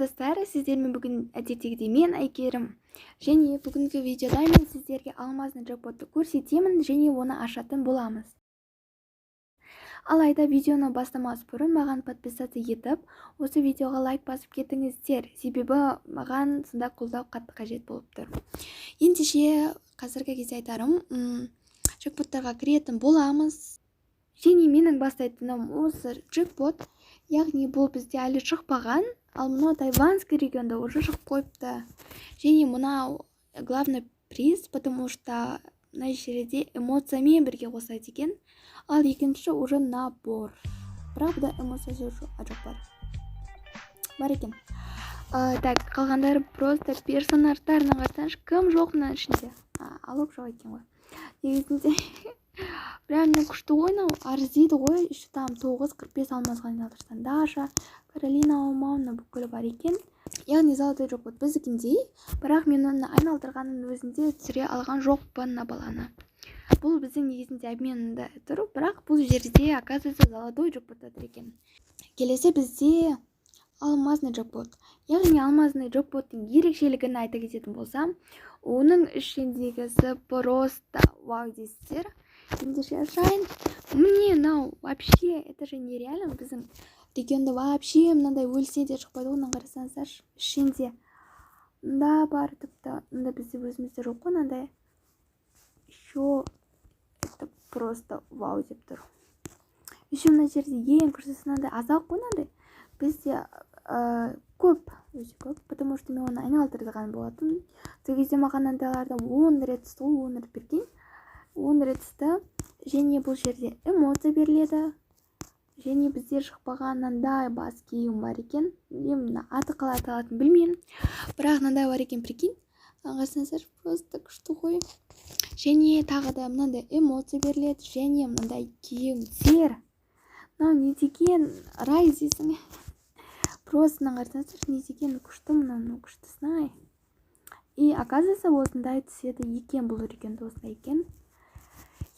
Достар! Сіздермен бүгін әдеттегідей мен, Әйгерім. Және бүгінгі видеода мен сіздерге алмазный джекпотты көрсетемін және оны ашатын боламыз. Алайда видеоны бастамас бұрын маған подписаться етіп, осы видеоға лайк басып кетіңіздер, себебі маған сонда қолдау қатты қажет болып тұр. Ендеше, қазіргі кезде айтарым, джекпоттарға кіретін боламыз. Және менің бастайтыным осы джекпот, яғни бұл бізде әлі шықпаған, ал мынау тайваньский регионда уже шығып қойыпты. Және мынау главный приз, потому что мына жерде эмоциямен бірге қосады екен. Ал екінші уже набор, бірақ бұда эмоциясы жоқ, бар, бар екен. Так, қалғандары просто персонаждарына қарасаңшы, кім жоқ мынаның ішінде? Алып жоқ екен ғой негізінде. Прям күшті ғой мынау, арзиды ғой. Еще там 9.45 алмазға айналдырсаң, Даша, Каролина, Маумауна, бүкілі бар екен. Яғни золотой джекпот біздікіндей, бірақ мен оны айналдырғанның өзінде түсіре алған жоқпын мына баланы. Бұл біздің негізінде обменда тұр, бірақ бұл жерде, оказывается, золотой джекпотта тұр екен. Келесі бізде алмазный джекпот. Яғни алмазный джекпоттың ерекшелігін айта кететін болсам, оның ішіндегісі просто вау дейсіздер. Ендеше, ашайын. Міне, мынау вообще, это же нереально. Біздің регионда вообще мынандай өлсе де шықпайды ғой. Мынаны қарасаңыздаршы, ішінде мында бар тіпті. Мында бізде өзімізде жоқ қой мынандай. Еще это просто вау деп тұр. Еще мына жерде ең күштісі мынандай аз-ақ қой. Мынандай бізде көп, өте көп, потому что мен оны айналдырған болатынмын. Сол кезде маған мынандайлардан 10 рет түсті ғой, 10 рет, прикинь, 10 рет түсті. Және бұл жерде эмоция беріледі. Және бізде шықпаған мынандай бас киім бар екен. Мен мына аты қалай аталатынын білмеймін, бірақ мынандай бар екен, прикинь. Қарасаңыздар, просто күшті ғой. Және тағы да мынандай эмоция беріледі және мынандай киімдер. Мынау не деген рай дейсің просто. Мына қарасаңыздаршы, не деген күшті мынау, мынау күштісін ай. И оказывается, осындай түседі екен, бұл регионда осындай екен.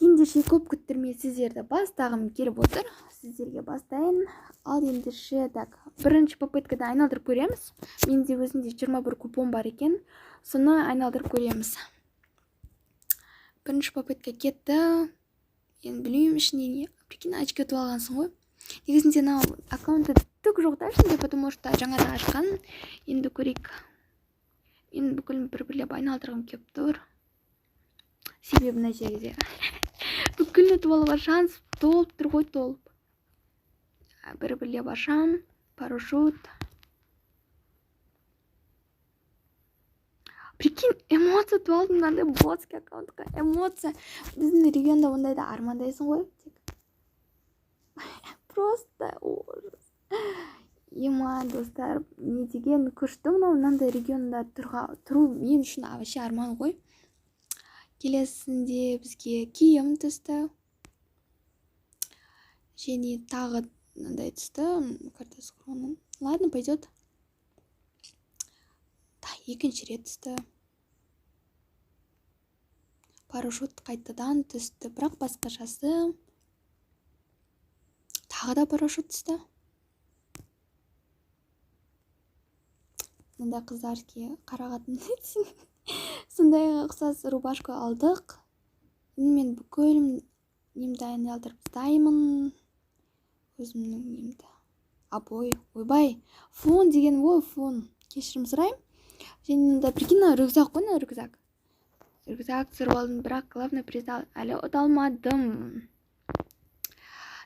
Ендеше, көп күттірмей сіздерді бастағым келіп отыр, сіздерге бастайын. Ал ендеше, так, бірінші попыткада айналдырып көреміз. Менде өзімде 21 купон бар екен, соны айналдырып көреміз. Бірінші попытка кетті. Енді білмеймін, ішінде не. Прикинь, очки ұтып алғансың ғой. Негізінде мынау аккаунтта түк жоқ та ішінде, потому что жаңадан ашқан. Енді көрейік. Мен бүкіл бір бірлеп айналдырғым келіп тұр, себебі мына жерде бүкіл ұтып алуға шанс толып тұр ғой, толып. Бір бірлеп ашамын. Парашют. Прикинь, эмоция ұтып алдым. Мынандай ботский аккаунтқа эмоция. Біздің регионда ондайды армандайсың ғой тек. Просто ужас. Ема, достар, не деген күшті мынау. Мынандай регионда тұру мен үшін вообще арман ғой. Келесінде бізге киім түсті және тағы мынандай түсті, карта схрона. Ладно, пойдет. Екінші рет түсті парашют, қайтадан түсті, бірақ басқашасы. Тағы да парашют түсті. Мындай қыздарский қарақатын, сондайға ұқсас рубашка алдық. Енді мен бүкіл немді айналдырып тастаймын, өзімнің немді, обои. Ойбай, фон деген ғой, фон, кешірім сұраймын. Және мында, прикинь, мына рюкзак қой, мына рюкзак. Рюкзак түсіріп алдым, бірақ главный призді әлі ұта алмадым.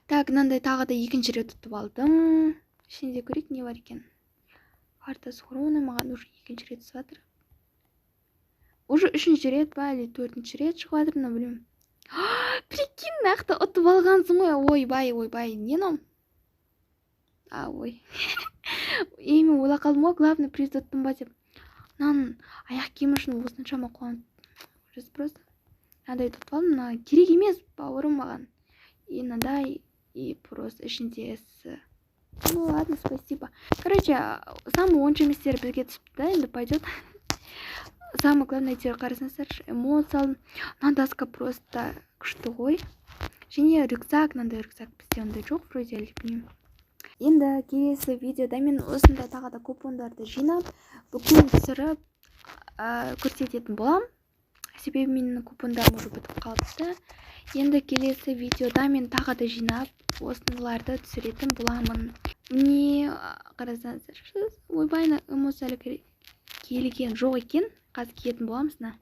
Так, мынандай тағы да екінші рет ұтып алдым. Ішінде көрейік, не бар екен. Карта схрона маған уже екінші рет түсіп жатыр, уже үшінші рет па или төртінші рет шығып жатыр мына, білмеймін. Прикинь, нақты ұтып алғансың ғой. Ойбай, ойбай, не мынау? А, ой, ей, мен ойлап қалдым ғой, главный призді ұттым ба деп. Мынаның аяқ киімі үшін осыншама қуанып, ужас просто. Мынандай ұтып алдым. Мына керек емес, бауырым, маған. И мынандай, и просто ішіндесі. Ну ладно, спасибо. Короче, самый онша еместері бізге түсіпті да, енді пойдет. Самое главное, әйтеуір, қарасаңыздаршы, эмоция алдым. Мына доска просто күшті ғой. Және рюкзак, мынандай рюкзак, бізде ондай жоқ вроде, әлде білмеймін. Енді келесі видеода мен осындай тағы да купондарды жинап, бүкіл түсіріп, көрсететін боламын, себебі менің купондарым уже бітіп қалыпты. Енді келесі видеода мен тағы да жинап, осыларды түсіретін боламын. Міне, қарасаңыздар, ойбай, эмоция әлі келген жоқ екен. Қазір киетін боламыз. Мына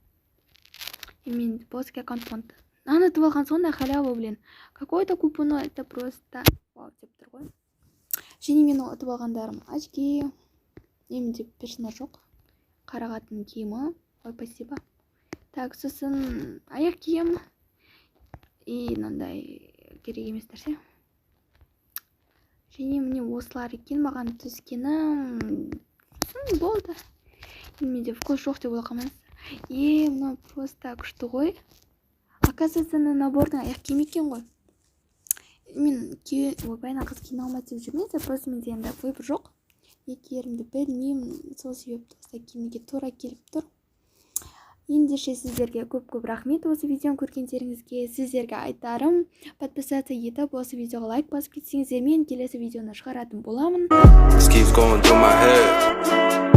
мен плоский аккаунт мынаны ұтып алған соң, на халяву, блин, какой то купон, это просто вау деп тұр ғой. Және менің ұтып алғандарым: очки, менде персонаж жоқ, қарағаттың киімі, ой, спасибо. Так, сосын аяқ киім и мынандай керек емес нәрсе. Және міне, осылар екен маған түскені. Сосын болды, менде вкус жоқ деп ойлап қалмаңыз. Е, мынау просто күшті ғой. Оказывается, ана набордың аяқ киімі екен ғой. Мен ойбай, ана қыз киіне алмайды деп жүрмеңіздер. Просто менде енді выбор жоқ, не киерімді білмеймін, сол себепті осылай киінуге тура келіп тұр. Ендеше, сіздерге көп көп рахмет осы видеоны көргендеріңізге. Сіздерге айтарым: подписаться етіп, осы видеоға лайк басып кетсеңіздер, мен келесі видеоны шығаратын боламын. This keeps going through my head.